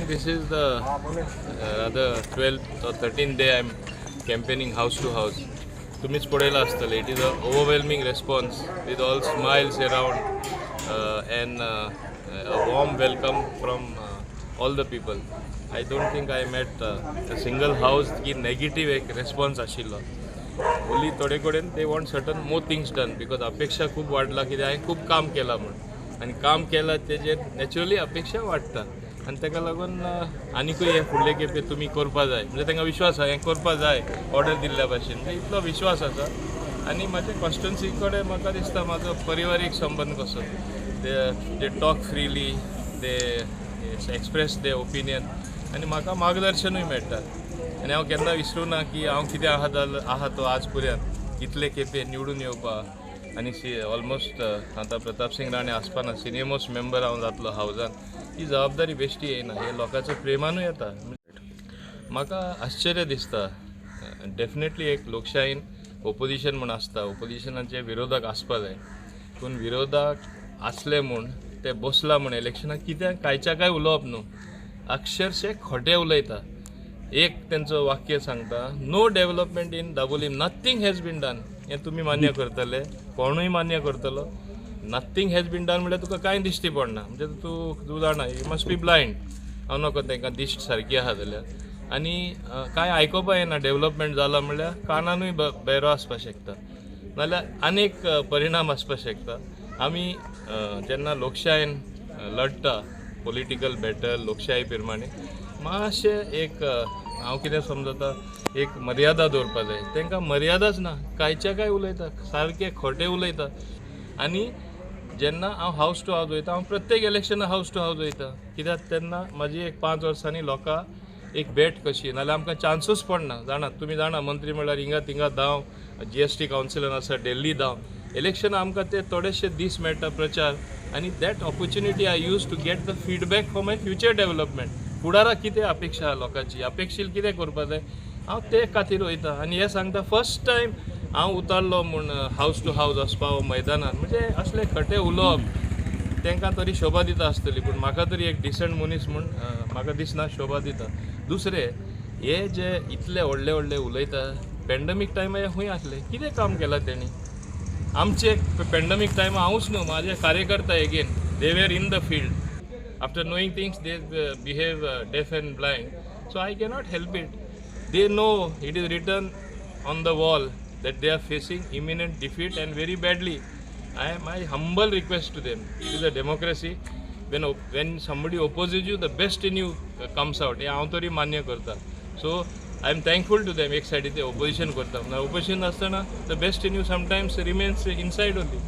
think this is the rather 12th or 13th day I am campaigning house to house. तुमीच पळयलां आसतलें, it is a overwhelming response with all smiles around and a warm welcome from all the people. I don't think I met a single house की negative एक response आशिल्लो. Only थोडे कडेन they want certain more things done because अपेक्षा खूब वाडला, कित्याक हांवें खूब काम केलां म्हूण, आनी काम केलां तेजेर नॅचरली अपेक्षा वाडटा आनी ताका लागून आनिकूय हे फुडले खेपे तुमी करपा जाय, म्हणजे तांकां विश्वास आसा हें करपा जाय, ऑर्डर दिल्ल्या भाशेन, म्हणजे इतलो विश्वास आसा. आनी म्हाजे कॉन्स्टिट्युन्सी कडेन म्हाका दिसता म्हाजो परिवारीक संबंद कसो, they talk freely, they express their opinion आनी म्हाका मार्गदर्शनूय मेळटा. आनी हांव केन्ना विसरूं ना की हांव कितें आहा जाल आहा तो आज पर्यंत इतले खेपे निवडून येवपा आनी सी ऑलमोस्ट आतां प्रताप सिंग राणे आसपाना सिनियर मोस्ट मेंबर हांव जातलो हावजान, ही जबाबदारी बेश्टी येयना, हे लोकांच्या प्रेमानूय येता. म्हाका आश्चर्य दिसता, डेफिनेटली एक लोकशायेन ओपोजिशन म्हूण आसता, ओपोजिशनाचे विरोधक आसपा जाय, पूण विरोधक आसले म्हूण ते बसला म्हूण इलेक्शनाक कित्याक कांयच्या काय उलोवप न्हू, अक्षरशे खोटे उलयता. एक तेंचो वाक्य सांगता, no development in Dabolim, nothing has been done. हें तुमी मान्य करतले, कोणूय मान्य करतलो. नथींग हॅज बीन डन म्हणल्यार तुका कांय दिश्टी पडना, म्हणजे तूं तूं जाणा, you must be blind. हांव नकळो तांकां दिश्ट सारकी आसा जाल्यार. आनी कांय आयकोपा येना, डेवलपमेंट जाला म्हणल्यार कानानूय बेरो आसपाक शकता, नाल्यार आनीक परिणाम आसपाक शकता. आमी जेन्ना लोकशायेन लडटा पॉलिटिकल बॅटल लोकशाही प्रमाणे मातशें एक हांव कितें समजता एक मर्यादा दवरपा जाय. तांकां मर्यादाच ना, कांयच्या काय उलयता, सारके खोटे उलयता. आनी जेन्ना हांव हावस टू हावस वयता, हांव प्रत्येक इलेक्शनाक हावस टू हावस वयता, कित्याक तेन्ना म्हाजी एक 5 वर्सांनी लोकां एक भेट कशी, नाल्यार आमकां चान्सूच पडना. जाणा तुमी जाणा, मंत्री म्हणल्यार हिंगा थिंगा धांव, जीएसटी कावन्सिलान आसा दिल्ली धांव, इलेक्शनाक आमकां ते थोडेशे दीस मेळटा प्रचार, आनी that opportunity I use to get the feedback for my future development. फुडाराक कितें अपेक्षा आहा लोकांची, अपेक्षील कितें करपा जाय, हांव ते खातीर वयता. आनी हें सांगता, फर्स्ट टायम हांव उतारलो म्हूण हावस टू हावस वचपा मैदानान, म्हणजे असले खटे उलोवप तांकां तरी शोभा दिता आसतली, पूण म्हाका तरी एक डिसंट मनीस म्हूण म्हाका दिसना शोभा दिता. दुसरें, हे जे इतले व्हडले व्हडले उलयता, पेंडमीक टायमार खंय आसले, कितें काम केलां तेणी? आमचे पेंडमीक टायमार हांवूच न्हू, म्हाजे कार्यकर्ता again they were in the field. After knowing things they behave deaf and blind, so I cannot help it. They know it is written on the wall that they are facing imminent defeat and very badly. I my humble request to them, it is a democracy, when somebody opposes you, the best in you comes out. हें हांव तरी मान्य करता. So I am thankful to them. एक सायडी ते opposition करता, opposition आसतना the best in you sometimes remains inside only.